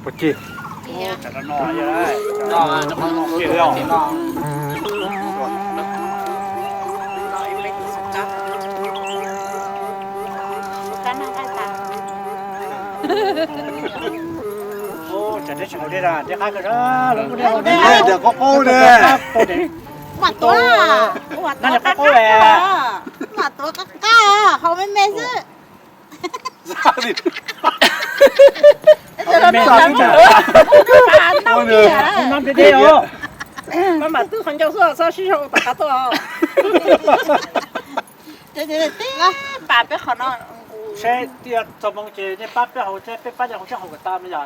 Puas ci? Mas tuav, mas tuav qab qab, haus me me xwb. Mas twb qhov ncauj xwb, txhob sib sau tom qab tuaj. Pab peb qhov no, seb twb yog txog moo ces nej pab peb haus, peb pab nej haus tseeb haus kom tas me yom.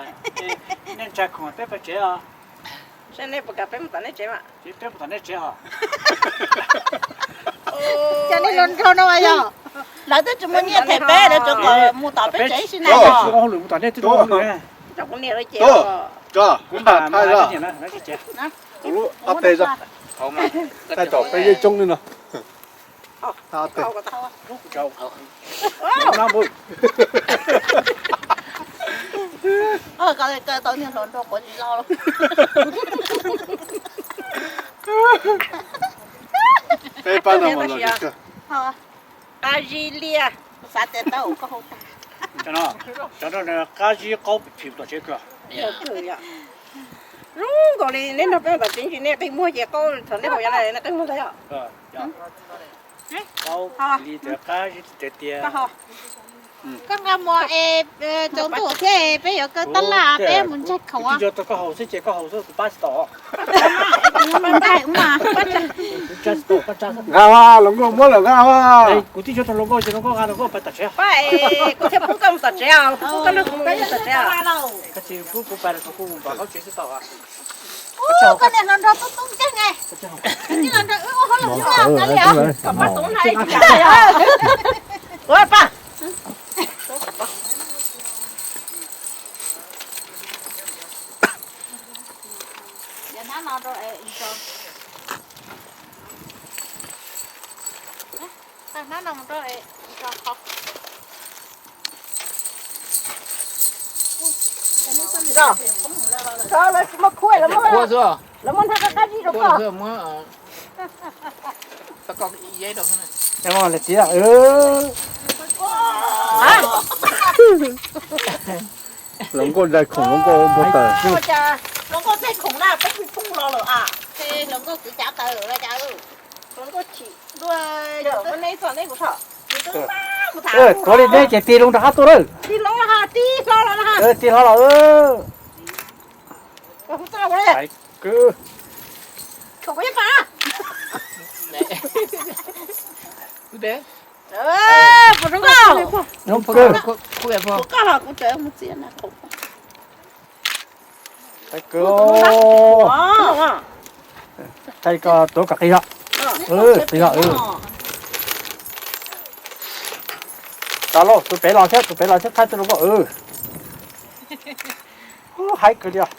Nej ntshai khoom peb pab tsev os. Saib nej puas kam peb mus tom nej tsev mas. Ces peb mus tom nej tsev os. Cov nej hluas nraug no yog lawv twb tsis muaj nyiaj them peb, lawv tsuas kom mus tom peb tsev ib sim neej os. Kuv niam lawv ces kuv npam thaij lub ob peb zog, thaij tom peb yeej coob li no. Tau niag hluas nraug quav tsis loj. Peb pab no mas los. Qab zib liaj, xav tias tau koj hau tag. Cov no qab zib qaub phim tom tsev kawg. Zoo nkaus li neb nrog peb mus tom tsev ntsis nej qi muag ces qaub thaum nej haus yav no nej qi muag ntag yom. Qaub li ntawd qab zib tiag tiag. Koj nqa mus es tsaus ntuj thiab peb yuav kaw tab laj peb mus ntsaig khoom. Kuv twb yog rau koj haus xwb ces koj haus xwb kuv pab tsis tau. Nqa mas, hluas nkauj muab lawm nqa mas. Kuv twb yog rau hluas nkauj ces hluas nkauj nqa hluas nkauj pab tom tsev. Kuv thiaj pub koj mus tom tsev, kuv pub koj nrog kuv mus tom tsev. Koj tsis pub kuv pab los kuv mus npam qaub tsev xwb tau. Koj niag hluas nraug tub tub nkeeg, koj niag hluas nraug wb ua hauj lwm txhua kav liam. Ua pa. Lawv tsis muaj khuaj, lawv muab, lawv muab nthab qab qab zib rau koj. Hluas nkauj dai khoom, hluas nkauj npau taws. Hluas nkauj tej khoom na peb kuj pub los lawm a. Hluas nkauj kwv cav taws los cas. Hluas nkauj chim dua, nej txog nej kuv tho. Tuav li neb ces tig loo rov qab tuaj lawm. Tig loo los ha, tig hlo los ha. Tig hlo los. Kwv. Puas zoo koj? Zoo kawg. Puas koj los kuv tseem mus txiav na. Thaij kwv, thaij koj tuav kom qis zog. Qis zog. Tau lauj, tus pem los thiab, tus pem los thiab, thaij tus hluas nkauj. Haib kawg li os.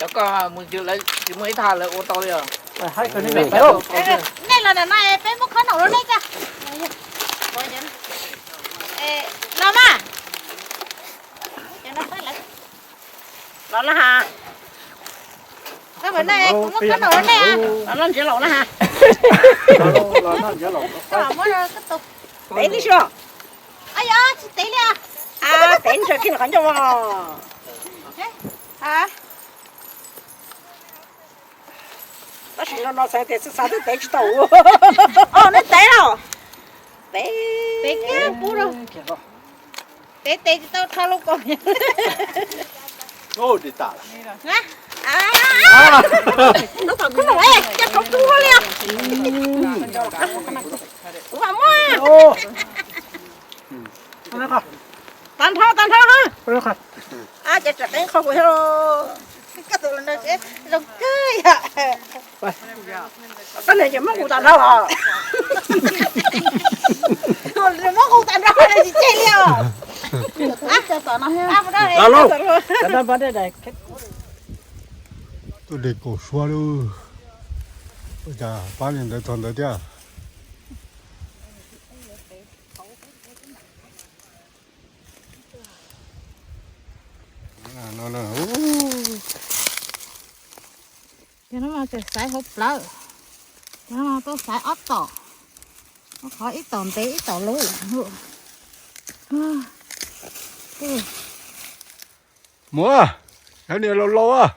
Cov koj mus tsis muaj ib thaj lawv ua tau li os. Haib kawg li. Nej los ntawm no peb muab khob noom rau nej tso. Los mas. Los na has. Koj pem no kuv muab khob noom rau nej. Los noj ntsiav laus na has. Muab rau koj tus. Tev tib si. Yog tsis tev li. Tev ntshaw kiag qhov ncauj. Tab sis no no xav tias xav twb tev tsis tau. Os, nej tev los. Tev, tev kiag pub rau. Tev tes tsis tau rho lub kaus. Cas thaum kuv nug cas thaum kuv li. Kuv mam muab. Tag nrho, tag nrho. Ces tsam qeeb qho kuv thiab. Koj tus hluas nraug zoo kawg yom. Koj niam ces muab kuv tag nrho los. Muab kuv tag nrho tsis tseg li os. Tuaj de kaum suab lawm. Ua cas pab li ntawd txog ntawd thiab. Cov no mas tseem xaiv hauv plawv, cov no tuaj xaiv ob tom, qhov ib tom ntev ib tom luv. Muab, cov niag laus laus.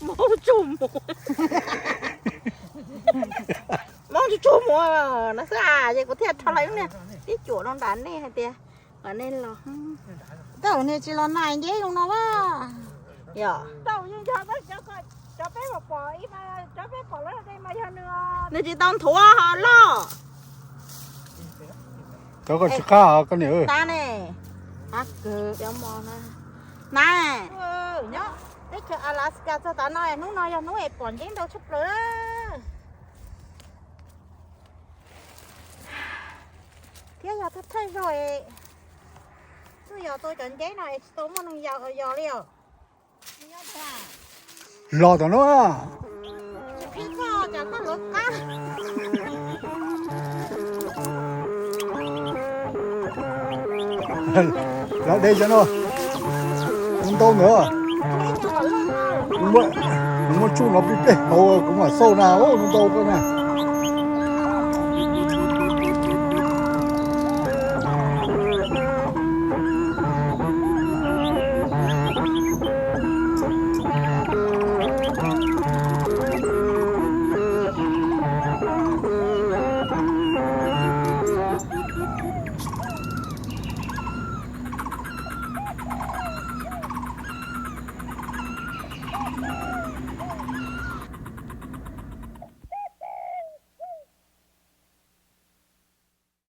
Mob tsuj mus, mob tsuj tsuj mus no xwb, ces kuv thiaj rho lawv niag tib cuam no nram nej hais tias kom nej los. Tau niag tsis los nais nceb zoo no a. Yog, nws tsis tau nthuav ho loj. Cov ko tsis qab koj niam. Tab ne, na, nyob teb chaws Alaska txog tav no, hnub no yog hnub es pom nceb ntau tshaj plaws. Thiab yog thawj thawj zaug es txawj yos tau cov nceb no es tsis tau muaj neeg yos yos li os. Los tom no. Los de cov no, ntau ntawd. Nws muaj tsuj no pib peb hauv kuv mam xauj na, ntau koj na.